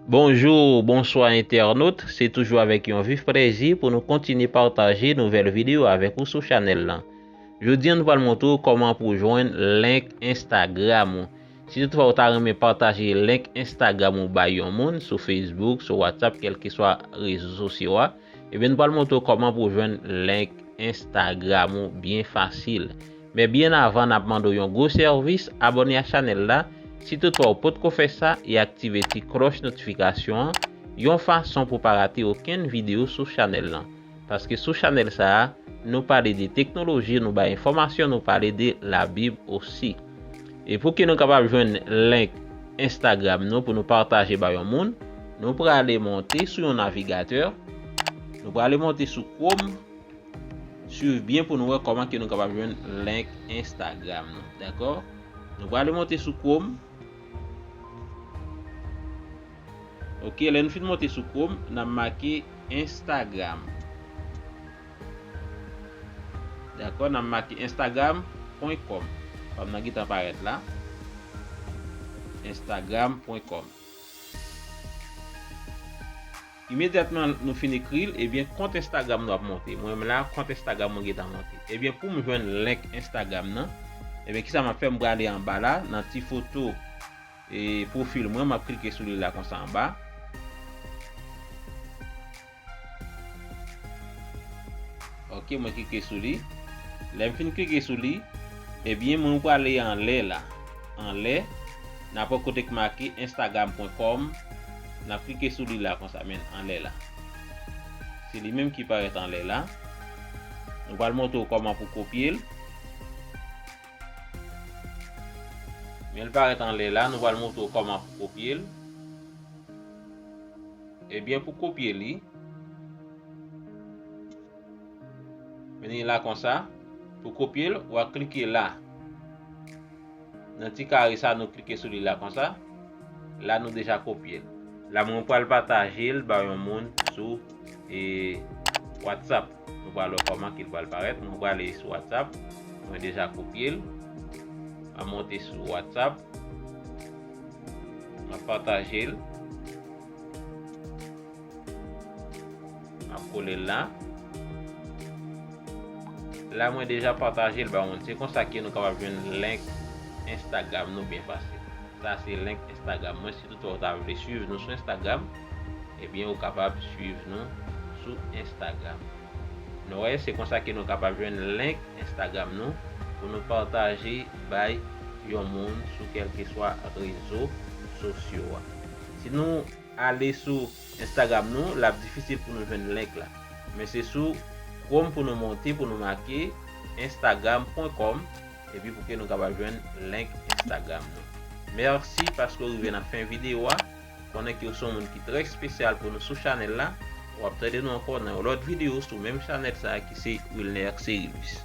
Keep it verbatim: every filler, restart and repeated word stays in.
Bonjou, bonswa entènot, se toujou avèk yon vif plèzi pou nou kontinye pataje nouvèl videyo avèk ou sou chanèl lan. Jodi a nou pral montre w kòman pou jwenn link Instagram ou. Si toutfwa ou ta renmen pataje link Instagram ou bay yon moun sou Facebook, sou WhatsApp, kèlkeswa rezo sosyo a, ebyen nou pral montre w kòman pou jwenn link Instagram ou byen fasil. Men byen avan n ap mande w yon gwo sèvis, abòne a chanèl la, si toutfwa ou potko fè sa, e aktive ti klòch notifikasyon an, yon fason pou pa rate okenn videyo sou chanèl lan. Paske sou chanèl sa a, nou pale de teknoloji, nou bay enfòmasyon, nou pale de Labib osi. E pou ke nou kapab jwenn link Instagram nou pou nou pataje bay yon moun, nou prale monte sou yon navigatè, nou prale monte sou Chrome, swiv byen pou nou wè kòman ke nou kapab jwenn link Instagram nou, dakò? Nou prale monte sou Chrome. Ok, lè nou fin monte sou Chrome, n ap make Instagram. Dakò, n ap make instagram pwen kòm. Kòm nan gentan parèt la. Instagram pwen kòm. Imedyatman nou fin ekri l, ebyen, kont Instagram nou ap monte. Mwen menm la, kont Instagram mwen gentan monte. Ebyen, pou m jwenn link Instagram nan, ebyen, kisa m ap fè? M prale anba la, nan ti foto e pwofil mwen, m ap klike sou li la konsa anba. Ok, mwen klike sou li. Lè m fin klike sou li, ebyen, mwen prale anlè la. Anlè, n ap wè kote k make instagram pwen kòm. N ap klike sou li la konsa, men anlè la. Se li menm ki parèt anlè la. Nou pral montre w kòman pou kopye l. Men l parèt anlè la, nou pral montre w kòman pou kopye l. Ebyen, pou kopye li, vini la konsa. Pou kopye l, w a klike la. Nan ti kare sa, nou klike sou li la konsa. La, nou deja kopye l. La, mwen pral pataje l ba yon moun sou, e, WhatsApp. Nou pral wè kòman ke l pral parèt. Mwen prale sou WhatsApp. Mwen deja kopye l. M a monte sou WhatsApp. M a pataje l. M ap kole l la. La, mwen deja pataje l ba moun. Se konsa ke nou kapab jwenn link Instagram nou byen fasil. Sa se link Instagram mwen. Si toutfwa ou ta vle swiv nou sou Instagram, ebyen, ou kapab swiv nou sou Instagram. Nou wè, se konsa ke nou kapab jwenn link Instagram nou pou nou pataje bay yon moun sou kèlkeswa rezo sosyo a. Si nou ale sou Instagram nou, l ap difisil pou nou jwenn link la. Men se sou Chrome pou nou monte, pou nou make instagram pwen kòm, epi pou ke nou kapab jwenn link Instagram nou. Mèsi paske w rive nan fen videyo a. Konnen ke w se yon moun ki trè espesyal pou nou sou chanèl la. W ap tande nou ankò nan yon lòt videyo sou menm chanèl sa a ki se Wilner Cérilus.